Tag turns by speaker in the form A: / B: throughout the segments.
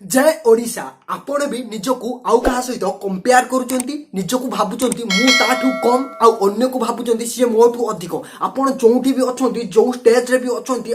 A: ଜୟ ଓଡ଼ିଶା। ଆପଣ ବି ନିଜକୁ ଆଉ କାହା ସହିତ କମ୍ପେୟାର କରୁଛନ୍ତି, ନିଜକୁ ଭାବୁଛନ୍ତି ମୁଁ ତାଠୁ କମ୍ ଆଉ ଅନ୍ୟକୁ ଭାବୁଛନ୍ତି ସିଏ ମୋଠୁ ଅଧିକ। ଆପଣ ଯୋଉଠି ବି ଅଛନ୍ତି, ଯୋଉ ଷ୍ଟେଜରେ ବି ଅଛନ୍ତି,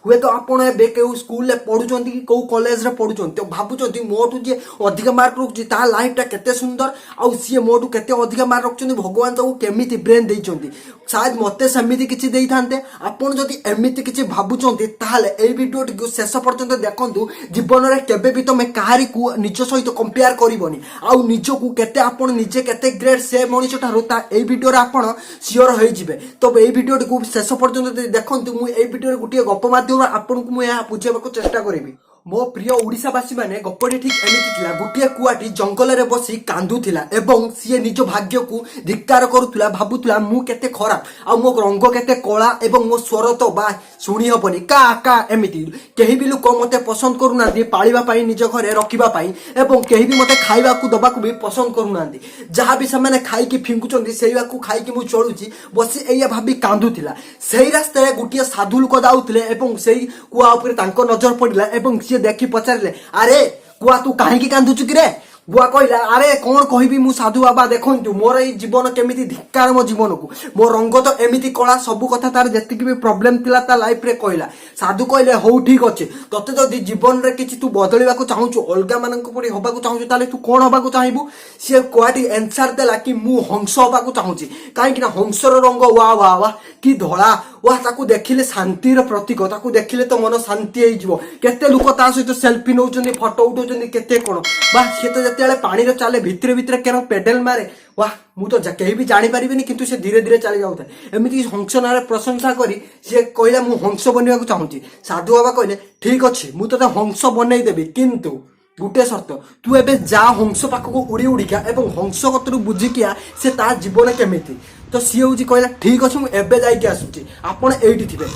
A: ହୁଏତ ଆପଣ ଏବେ କେଉଁ ସ୍କୁଲରେ ପଢୁଛନ୍ତି କି କେଉଁ କଲେଜରେ ପଢୁଛନ୍ତି, ତ ଭାବୁଛନ୍ତି ମୋଠୁ ଯିଏ ଅଧିକ ମାର୍କ ରଖୁଛି ତା ଲାଇଫଟା କେତେ ସୁନ୍ଦର ଆଉ ସିଏ ମୋଠୁ କେତେ ଅଧିକ ମାର୍କ ରଖୁଛନ୍ତି, ଭଗବାନ ତାକୁ କେମିତି ବ୍ରେନ୍ ଦେଇଛନ୍ତି, ସାୟଦ ମତେ ସେମିତି କିଛି ଦେଇଥାନ୍ତେ। ଆପଣ ଯଦି ଏମିତି କିଛି ଭାବୁଛନ୍ତି, ତାହେଲେ ଏଇ ଭିଡ଼ିଓଟିକୁ ଶେଷ ପର୍ଯ୍ୟନ୍ତ ଦେଖନ୍ତୁ। ଜୀବନରେ କେବେ ବି ତମେ କାହାରିକୁ ନିଜ ସହିତ କମ୍ପେୟାର କରିବନି ଆଉ ନିଜକୁ କେତେ, ଆପଣ ନିଜେ କେତେ ଗ୍ରେଟ୍ ସେ ମଣିଷ ଠାରୁ, ତା ଏଇ ଭିଡ଼ିଓରେ ଆପଣ ସିଓର ହେଇଯିବେ। ତ ଏଇ ଭିଡ଼ିଓଟିକୁ ଶେଷ ପର୍ଯ୍ୟନ୍ତ ଯଦି ଦେଖନ୍ତୁ, ମୁଁ ଏଇ ଭିଡ଼ିଓରେ ଗୋଟିଏ ଗପ ମାଧ୍ୟମରେ ଆପଣଙ୍କୁ ମୁଁ ଏହା ବୁଝେଇବାକୁ ଚେଷ୍ଟା କରିବି। ମୋ ପ୍ରିୟ ଓଡ଼ିଶାବାସୀ ମାନେ, ଗପଟି ଠିକ ଏମିତି ଥିଲା। ଗୋଟିଏ କୁଆଟି ଜଙ୍ଗଲରେ ବସି କାନ୍ଦୁଥିଲା ଏବଂ ସିଏ ନିଜ ଭାଗ୍ୟକୁ ଧିକ୍କାର କରୁଥିଲା। ଭାବୁଥିଲା, ମୁଁ କେତେ ଖରାପ ଆଉ ମୋ ରଙ୍ଗ କେତେ କଳା ଏବଂ ମୋ ସ୍ୱର ତ ବା ଶୁଣି ହବନି, କା କା ଏମିତି। କେହି ବି ଲୋକ ମତେ ପସନ୍ଦ କରୁନାହାନ୍ତି ପାଳିବା ପାଇଁ, ନିଜ ଘରେ ରଖିବା ପାଇଁ ଏବଂ କେହି ବି ମତେ ଖାଇବାକୁ ଦବାକୁ ବି ପସନ୍ଦ କରୁନାହାନ୍ତି। ଯାହା ବି ସେମାନେ ଖାଇକି ଫିଙ୍ଗୁଛନ୍ତି, ସେଇଆକୁ ଖାଇକି ମୁଁ ଚଳୁଛି। ବସି ଏଇଆ ଭାବି କାନ୍ଦୁଥିଲା। ସେଇ ରାସ୍ତାରେ ଗୋଟିଏ ସାଧୁ ଲୋକ ଯାଉଥିଲେ ଏବଂ ସେଇ କୁଆ ଉପରେ ତାଙ୍କ ନଜର ପଡିଲା ଏବଂ ସିଏ ଦେଖି ପଚାରିଲେ, "ଆରେ କୁଆ, ତୁ କାହିଁକି କାନ୍ଦୁଛୁ କିରେ?" କୁଆ କହିଲା, "ଆରେ କଣ କହିବି ମୁଁ ସାଧୁ ବାବା, ଦେଖନ୍ତୁ ମୋର ଏଇ ଜୀବନ କେମିତି, ଧିକ୍କାର ମୋ ଜୀବନକୁ, ମୋ ରଙ୍ଗ ତ ଏମିତି କଳା।" ସବୁ କଥା ତାର ଯେତିକି ବି ପ୍ରୋବ୍ଲେମ ଥିଲା ତା ଲାଇଫରେ କହିଲା। ସାଧୁ କହିଲେ, "ହଉ ଠିକ ଅଛି, ତତେ ଯଦି ଜୀବନରେ କିଛି ତୁ ବଦଳିବାକୁ ଚାହୁଁଛୁ, ଅଲଗା ମାନଙ୍କ ପରି ହବାକୁ ଚାହୁଁଛୁ, ତାହେଲେ ତୁ କଣ ହବାକୁ ଚାହିଁବୁ?" ସିଏ କୁଆଟି ଆନ୍ସର ଦେଲା କି ମୁଁ ହଂସ ହବାକୁ ଚାହୁଁଛି, କାହିଁକି ନା ହଂସର ରଙ୍ଗ ୱା ୱା ୱା କି ଧଳା, ୱା, ତାକୁ ଦେଖିଲେ ଶାନ୍ତିର ପ୍ରତୀକ, ତାକୁ ଦେଖିଲେ ତ ମନ ଶାନ୍ତି ହେଇଯିବ। କେତେ ଲୋକ ତା ସହିତ ସେଲଫି ନଉଛନ୍ତି, ଫଟୋ ଉଠଉଛନ୍ତି, କେତେ କଣ। ବା ସିଏ ତ ଯେତେବେଳେ ପାଣିରେ ଚାଲେ, ଭିତରେ ଭିତରେ କେନ ପେଡେଲ ମାରେ, ୱା, ମୁଁ ତ କେହି ବି ଜାଣିପାରିବେନି, କିନ୍ତୁ ସେ ଧୀରେ ଧୀରେ ଚାଲି ଯାଉଥାଏ। ଏମିତି ହଂସ ନାଁରେ ପ୍ରଶଂସା କରି ସିଏ କହିଲା, "ମୁଁ ହଂସ ବନିବାକୁ ଚାହୁଁଛି।" ସାଧୁ ବାବା କହିଲେ, "ଠିକ ଅଛି, ମୁଁ ତତେ ହଂସ ବନେଇଦେବି, କିନ୍ତୁ ଗୋଟେ ସର୍ତ୍ତ। ତୁ ଏବେ ଯା ହଂସ ପାଖକୁ ଉଡ଼ି ଉଡ଼ିକା ଏବଂ ହଂସ କତରୁ ବୁଝିକି ଆ ସେ ତା ଜୀବନ କେମିତି।" ତ ସିଏ ହଉଛି କହିଲା, "ଠିକ ଅଛି, ମୁଁ ଏବେ ଯାଇକି ଆସୁଛି, ଆପଣ ଏଇଠି ଥିବେ।"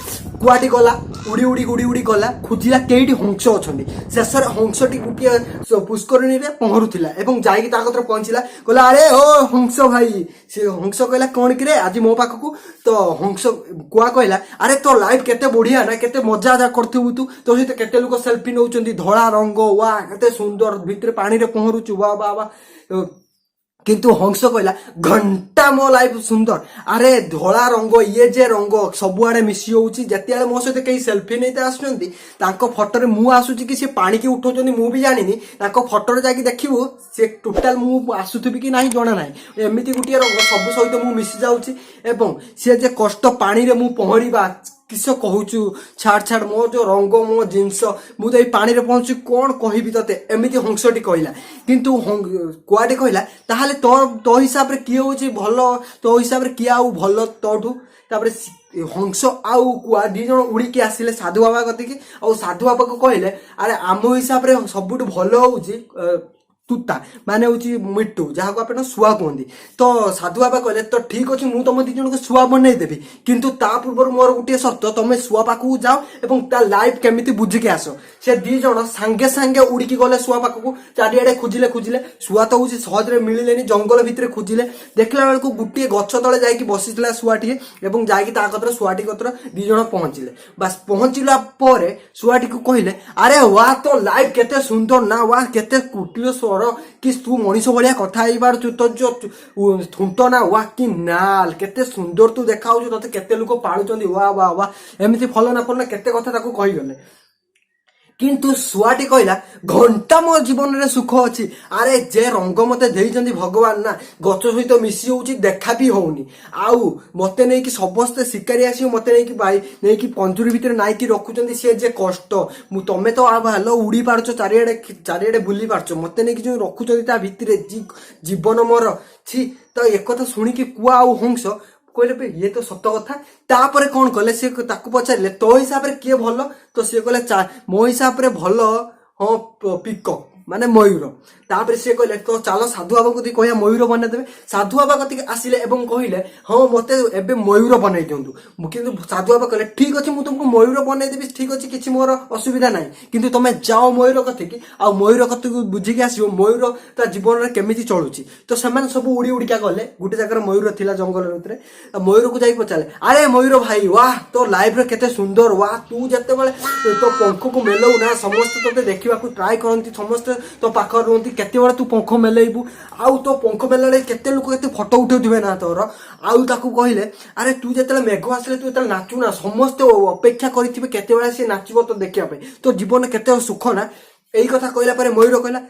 A: କୁଆଟି ଗଲା, ଉଡ଼ି ଉଡ଼ି ଉଡ଼ି ଉଡ଼ି ଗଲା, ଖୋଜିଲା କେଇଠି ହଂସ ଅଛନ୍ତି। ଶେଷରେ ହଂସଟି ଗୋଟିଏ ପୁଷ୍କରିଣୀରେ ପହଁରୁଥିଲା ଏବଂ ଯାଇକି ତା କତିରେ ପହଞ୍ଚିଲା। କହିଲା, "ଆରେ ଓ ହଂସ ଭାଇ।" ସେ ହଂସ କହିଲା, "କଣ କିରେ ଆଜି ମୋ ପାଖକୁ?" ତ ହଂସ କୁଆ କହିଲା, "ଆରେ ତୋ ଲାଇଫ କେତେ ବଢିଆ ନା, କେତେ ମଜା କରୁଥିବୁ ତୁ, ତୋ ସହିତ କେତେ ଲୋକ ସେଲଫି ନଉଛନ୍ତି, ଧଳା ରଙ୍ଗ, ୱା କେତେ ସୁନ୍ଦର, ଭିତରେ ପାଣିରେ ପହଁରୁଛୁ, ୱା ବା ବା।" କିନ୍ତୁ ହଂସ କହିଲା, "ଘଣ୍ଟା ମୋ ଲାଇଫ ସୁନ୍ଦର? ଆରେ ଧଳା ରଙ୍ଗ, ଇଏ ଯେ ରଙ୍ଗ ସବୁଆଡେ ମିଶି ହଉଛି, ଯେତେବେଳେ ମୋ ସହିତ କେହି ସେଲଫି ନେଇତେ ଆସୁଛନ୍ତି, ତାଙ୍କ ଫଟୋରେ ମୁଁ ଆସୁଛି କି ସେ ପାଣିକି ଉଠଉଛନ୍ତି ମୁଁ ବି ଜାଣିନି। ତାଙ୍କ ଫଟୋରେ ଯାଇକି ଦେଖିବୁ, ସେ ଟୋଟାଲ ମୁଁ ଆସୁଥିବି କି ନାହିଁ ଜଣା ନାହିଁ। ଏମିତି ଗୋଟିଏ ରଙ୍ଗ, ସବୁ ସହିତ ମୁଁ ମିଶି ଯାଉଛି ଏବଂ ସେ ଯେ କଷ୍ଟ ପାଣିରେ ମୁଁ ପହଁରିବା, କିସ କହୁଛୁ, ଛାଡ ଛାଡ, ମୋ ଯୋଉ ରଙ୍ଗ, ମୋ ଜିନିଷ, ମୁଁ ତ ଏଇ ପାଣିରେ ପହଞ୍ଚୁଛି, କଣ କହିବି ତତେ।" ଏମିତି ହଂସଟି କହିଲା। କିନ୍ତୁ କୁଆଟି କହିଲା, "ତାହେଲେ ତୋ ତୋ ହିସାବରେ କିଏ ହଉଛି ଭଲ? ତୋ ହିସାବରେ କିଏ ଆଉ ଭଲ ତୋଠୁ?" ତାପରେ ହଂସ ଆଉ କୁଆ ଦି ଜଣ ଉଡ଼ିକି ଆସିଲେ ସାଧୁ ବାବା କତିକି ଆଉ ସାଧୁ ବାବାକୁ କହିଲେ, "ଆରେ ଆମ ହିସାବରେ ସବୁଠୁ ଭଲ ହଉଛି ତୁତା, ମାନେ ହଉଛି ମିଟୁ, ଯାହାକୁ ଆପଣ ଶୁଆ କୁହନ୍ତି।" ତ ସାଧୁ ବାବା କହିଲେ, "ତ ଠିକ ଅଛି, ମୁଁ ତମ ଦି ଜଣଙ୍କୁ ଶୁଆ ବନେଇଦେବି, କିନ୍ତୁ ତା ପୂର୍ବରୁ ମୋର ଗୋଟିଏ ସର୍ତ୍ତ। ତମେ ଶୁଆ ପାଖକୁ ଯାଅ ଏବଂ ତା ଲାଇଫ କେମିତି ବୁଝିକି ଆସ।" ସେ ଦି ଜଣ ସାଙ୍ଗେ ସାଙ୍ଗେ ଉଡ଼ିକି ଗଲେ ଶୁଆ ପାଖକୁ। ଚାରିଆଡେ ଖୋଜିଲେ ଖୋଜିଲେ, ଶୁଆ ତ ହଉଛି ସହଜରେ ମିଳିଲେନି। ଜଙ୍ଗଲ ଭିତରେ ଖୋଜିଲେ, ଦେଖିଲା ବେଳକୁ ଗୋଟିଏ ଗଛ ତଳେ ଯାଇକି ବସିଥିଲା ଶୁଆଟିଏ ଏବଂ ଯାଇକି ତା କତିରେ, ଶୁଆଟି କତିରେ ଦି ଜଣ ପହଞ୍ଚିଲେ। ବାସ୍, ପହଞ୍ଚିଲା ପରେ ଶୁଆଟିକୁ କହିଲେ, "ଆରେ ୱା, ତୋ ଲାଇଫ କେତେ ସୁନ୍ଦର ନା, ୱା କେତେ କୁଟିଳ ସ୍ୱର କି ତୁ ମଣିଷ ଭଳିଆ କଥା ହେଇପାରୁଛୁ, ତୋ ଯୋଉ ଥୁଣ୍ଟ ନା, ୱା କି ନାଲ, କେତେ ସୁନ୍ଦର ତୁ ଦେଖାହଉଛୁ, ତତେ କେତେ ଲୋକ ପାଳୁଛନ୍ତି, ୱା ୱା ୱା।" ଏମିତି ଫଲନା ଫଲନା କେତେ କଥା ତାକୁ କହିଗଲେ। କିନ୍ତୁ ଶୁଆଟି କହିଲା, "ଘଣ୍ଟା ମୋ ଜୀବନରେ ସୁଖ ଅଛି? ଆରେ ଯେ ରଙ୍ଗ ମତେ ଦେଇଛନ୍ତି ଭଗବାନ ନା, ଗଛ ସହିତ ମିଶି ହଉଛି, ଦେଖା ବି ହଉନି, ଆଉ ମତେ ନେଇକି ସମସ୍ତେ ଶିକାରୀ ଆସିବ ମତେ ନେଇକି ବାଇ ନେଇକି ପଞ୍ଜୁରୀ ଭିତରେ ନାଇକି ରଖୁଛନ୍ତି, ସେ ଯେ କଷ୍ଟ। ମୁଁ ତମେ ତ ଆଉ ଭଲ ଉଡି ପାରୁଛ, ଚାରିଆଡେ ଚାରିଆଡେ ବୁଲି ପାରୁଛ, ମତେ ନେଇକି ଯୋଉ ରଖୁଛନ୍ତି ତା ଭିତରେ, ଜୀବନ ମୋର ଛି।" ତ ଏକଥା ଶୁଣିକି କୁଆ ଆଉ ହଂସ କହିଲେ, "ବେ, ଇଏ ତ ସତ କଥା।" ତାପରେ କଣ କଲେ, ସେ ତାକୁ ପଚାରିଲେ, "ତୋ ହିସାବରେ କିଏ ଭଲ?" ତ ସିଏ କହିଲା, "ମୋ ହିସାବରେ ଭଲ, ହଁ, ପିକକ୍।" ମାନେ ମୟୂର। ତାପରେ ସିଏ କହିଲେ, ତ ଚାଲ ସାଧୁ ବାବା କତିକି କହିବା, ମୟୂର ବନେଇଦେବେ। ସାଧୁ ବାବା କତିକି ଆସିଲେ ଏବଂ କହିଲେ, ହଁ, ମତେ ଏବେ ମୟୂର ବନେଇ ଦିଅନ୍ତୁ। ମୁଁ କିନ୍ତୁ ସାଧୁ ବାବା କହିଲେ, ଠିକ ଅଛି, ମୁଁ ତୁମକୁ ମୟୂର ବନେଇଦେବି, ଠିକ ଅଛି, କିଛି ମୋର ଅସୁବିଧା ନାହିଁ। କିନ୍ତୁ ତମେ ଯାଅ ମୟୂର କତିକି ଆଉ ମୟୂର କତିକି ବୁଝିକି ଆସିବ ମୟୂର ତା ଜୀବନରେ କେମିତି ଚଳୁଛି। ତ ସେମାନେ ସବୁ ଉଡ଼ି ଉଡ଼ିକା ଗଲେ। ଗୋଟେ ଜାଗାରେ ମୟୂର ଥିଲା ଜଙ୍ଗଲ ଭିତରେ। ଆଉ ମୟୂରକୁ ଯାଇକି ପଚାରିଲେ, ଆରେ ମୟୂର ଭାଇ, ୱାହ, ତୋ ଲାଇଫରେ କେତେ ସୁନ୍ଦର! ୱାହ, ତୁ ଯେତେବେଳେ ତୋ ପଙ୍ଖକୁ ମେଲଉ ନା, ସମସ୍ତେ ତୋତେ ଦେଖିବାକୁ ଟ୍ରାଏ କରନ୍ତି, ସମସ୍ତେ ତୋ ପାଖରେ ରୁହନ୍ତି କେତେବେଳେ ତୁ ପଙ୍ଖ ମେଲେଇବୁ। ଆଉ ତୋ ପଙ୍ଖ ମେଲାବେଳେ କେତେ ଲୋକ କେତେ ଫଟୋ ଉଠଉଥିବେ ନା ତୋର। ଆଉ ତାକୁ କହିଲେ, ଆରେ ତୁ ଯେତେବେଳେ ମେଘ ଆସିଲେ ତୁ ଯେତେବେଳେ ନାଚୁ ନା, ସମସ୍ତେ ଅପେକ୍ଷା କରିଥିବେ କେତେବେଳେ ସିଏ ନାଚିବ ତ ଦେଖିବା ପାଇଁ। ତୋ ଜୀବନ କେତେ ସୁଖ ନା? ଏଇ କଥା କହିଲା ପରେ ମୟୂର କହିଲା,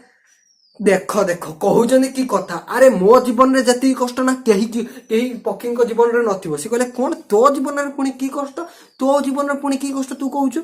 A: ଦେଖ ଦେଖ, କହୁଛନ୍ତି କି କଥା! ଆରେ ମୋ ଜୀବନରେ ଯେତିକି କଷ୍ଟ ନା, କେହି କେହି ପକ୍ଷୀଙ୍କ ଜୀବନରେ ନଥିବ। ସେ କହିଲେ, କଣ? ତୋ ଜୀବନରେ ପୁଣି କି କଷ୍ଟ? ତୋ ଜୀବନରେ ପୁଣି କି କଷ୍ଟ ତୁ କହୁଛୁ?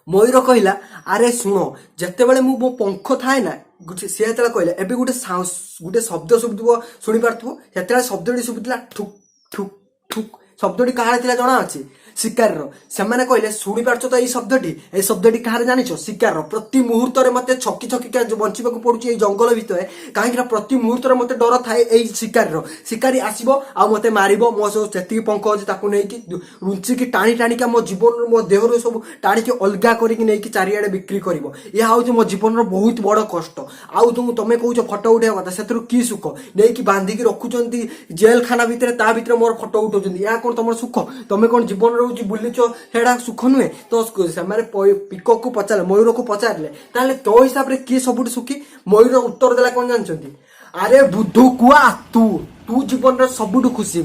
A: ମୟୂର କହିଲା, ଆରେ ଶୁଣ, ଯେତେବେଳେ ମୁଁ ମୋ ପଙ୍ଖ ଥାଏ ନା, ସେ ଯେତେବେଳେ କହିଲେ, ଏବେ ଗୋଟେ ଶବ୍ଦ ଶୁଭୁଥିବ, ଶୁଣିପାରୁଥିବ। ସେତେବେଳେ ଶବ୍ଦଟି ଶୁଭୁଥିଲା ଠୁକ୍ ଠୁକ୍ ଠୁକ୍। ଶବ୍ଦଟି କାହାର ଥିଲା ଜଣା ଅଛି? ଶିକାରୀର। ସେମାନେ କହିଲେ, ଶୁଣିପାରୁଛ ତ ଏଇ ଶବ୍ଦଟି? ଏଇ ଶବ୍ଦଟି କାହାର ଜାଣିଛ? ଶିକାରର। ପ୍ରତି ମୁହୂର୍ତ୍ତରେ ମତେ ଛକି ଛକିକା ବଞ୍ଚିବାକୁ ପଡୁଛି ଏଇ ଜଙ୍ଗଲ ଭିତରେ। କାହିଁକି ନା ପ୍ରତି ମୁହୂର୍ତ୍ତରେ ମତେ ଡର ଥାଏ ଏଇ ଶିକାରୀର। ଶିକାରୀ ଆସିବ ଆଉ ମତେ ମାରିବ। ମୋ ସବୁ ଯେତିକି ପଙ୍ଖ ଅଛି ତାକୁ ନେଇକି ରୁଞ୍ଚିକି ଟାଣି ଟାଣିକା ମୋ ଜୀବନରୁ, ମୋ ଦେହରୁ ସବୁ ଟାଣିକି ଅଲଗା କରିକି ନେଇକି ଚାରିଆଡେ ବିକ୍ରି କରିବ। ଏହା ହଉଛି ମୋ ଜୀବନର ବହୁତ ବଡ କଷ୍ଟ। ଆଉ ତମେ କହୁଛ ଫଟୋ ଉଠେଇବା କଥା, ସେଥିରୁ କି ସୁଖ? ନେଇକି ବାନ୍ଧିକି ରଖୁଛନ୍ତି ଜେଲଖାନା ଭିତରେ, ତା ଭିତରେ ମୋର ଫଟୋ ଉଠାଉଛନ୍ତି। ଏହା କଣ ତମର ସୁଖ? ତମେ କଣ ଜୀବନରେ ରହୁଛି ବୁଲିଛ, ସେଇଟା ସୁଖ ନୁହେଁ? ତ ସେମାନେ ପିକକୁ ପଚାରିଲେ, ମୟୂରକୁ ପଚାରିଲେ, ତାହେଲେ ତୋ ହିସାବରେ କିଏ ସବୁଠୁ ସୁଖୀ? ମୟୂର ଉତ୍ତର ଦେଲା କଣ ଜାଣିଛନ୍ତି? ଆରେ ବୁଧୁ କୁଆ, ତୁ ତୁ ଜୀବନରେ ସବୁଠୁ ଖୁସି।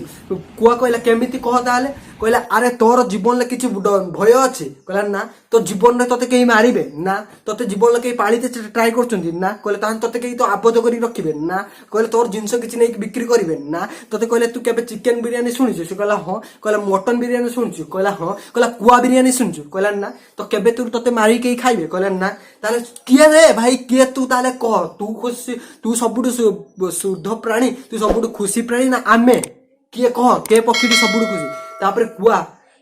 A: କୁଆ କହିଲା, କେମିତି କହ ତାହେଲେ? କହିଲା, ଆରେ ତୋର ଜୀବନରେ କିଛି ଭୟ ଅଛି? କହିଲା, ନା। ତୋ ଜୀବନରେ ତତେ କେହି ମାରିବେ? ନା। ତତେ ଜୀବନରେ କେହି ପାଳିତେ ଟ୍ରାଏ କରୁଛନ୍ତି? ନା। କହିଲେ, ତାହେଲେ ତତେ କେହି ତ ଆବଦ୍ଧ କରିକି ରଖିବେ? ନା। କହିଲେ, ତୋର ଜିନିଷ କିଛି ନେଇକି ବିକ୍ରି କରିବେ? ନା। ତତେ କହିଲେ, ତୁ କେବେ ଚିକେନ ବିରିୟାନୀ ଶୁଣିଛୁ? ସେ କହିଲା, ହଁ। କହିଲା, ମଟନ ବିରିୟାନୀ ଶୁଣିଛୁ? କହିଲା, ହଁ। କହିଲା, କୁଆ ବିରିୟାନୀ ଶୁଣିଛୁ? କହିଲା, ନା। ତ କେବେ ତୁ ତତେ ମାରିକି କେହି ଖାଇବେ? କହିଲା, ନା। ତାହେଲେ କିଏ ରେ ଭାଇ, କିଏ ତୁ ତାହେଲେ କହ? ତୁ ଖୁସି, ତୁ ସବୁଠୁ ଶୁଦ୍ଧ ପ୍ରାଣୀ, ତୁ ସବୁଠୁ ଖୁସି ପ୍ରାଣୀ ନା ଆମେ? କିଏ କହ, କିଏ ପକ୍ଷୀଟି ସବୁଠୁ ଖୁସି? ତାପରେ କୁଆ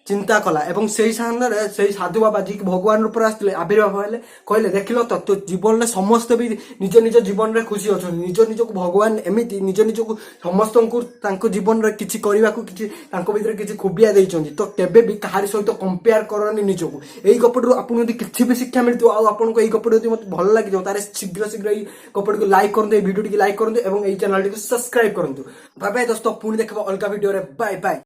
A: ଚିନ୍ତା କଲା ଏବଂ ସେଇ ସ୍ଥାନରେ ସେଇ ସାଧୁ ବାବା ଯିଏକି ଭଗବାନ ରୂପରେ ଆସିଥିଲେ, ଆବିର୍ଭାବ ହେଲେ। କହିଲେ, ଦେଖିଲ ତ, ତୋ ଜୀବନରେ ସମସ୍ତେ ବି ନିଜ ନିଜ ଜୀବନରେ ଖୁସି ଅଛନ୍ତି। ନିଜ ନିଜକୁ ଭଗବାନ ଏମିତି ନିଜ ନିଜକୁ ସମସ୍ତଙ୍କୁ ତାଙ୍କ ଜୀବନରେ କିଛି କରିବାକୁ କିଛି ତାଙ୍କ ଭିତରେ କିଛି ଖୁବିଆ ଦେଇଛନ୍ତି। ତ କେବେ ବି କାହାରି ସହିତ କମ୍ପେୟାର କରନି ନିଜକୁ। ଏଇ ଗପଟିରୁ ଆପଣଙ୍କୁ ଯଦି କିଛି ବି ଶିକ୍ଷା ମିଳିଥିବ ଆଉ ଆପଣଙ୍କୁ ଏଇ ଗପଟି ଯଦି ମତେ ଭଲ ଲାଗିଥିବ, ତାହେଲେ ଶୀଘ୍ର ଶୀଘ୍ର ଏଇ ଗପଟିକୁ ଲାଇକ୍ କରନ୍ତୁ, ଏଇ ଭିଡ଼ିଓଟିକୁ ଲାଇକ୍ କରନ୍ତୁ ଏବଂ ଏଇ ଚ୍ୟାନେଲଟିକୁ ସବସ୍କ୍ରାଇବ କରନ୍ତୁ। ବାଏ ବାଏ ଦୋସ୍ତ, ପୁଣି ଦେଖିବା ଅଲଗା ଭିଡ଼ିଓରେ। Bye bye.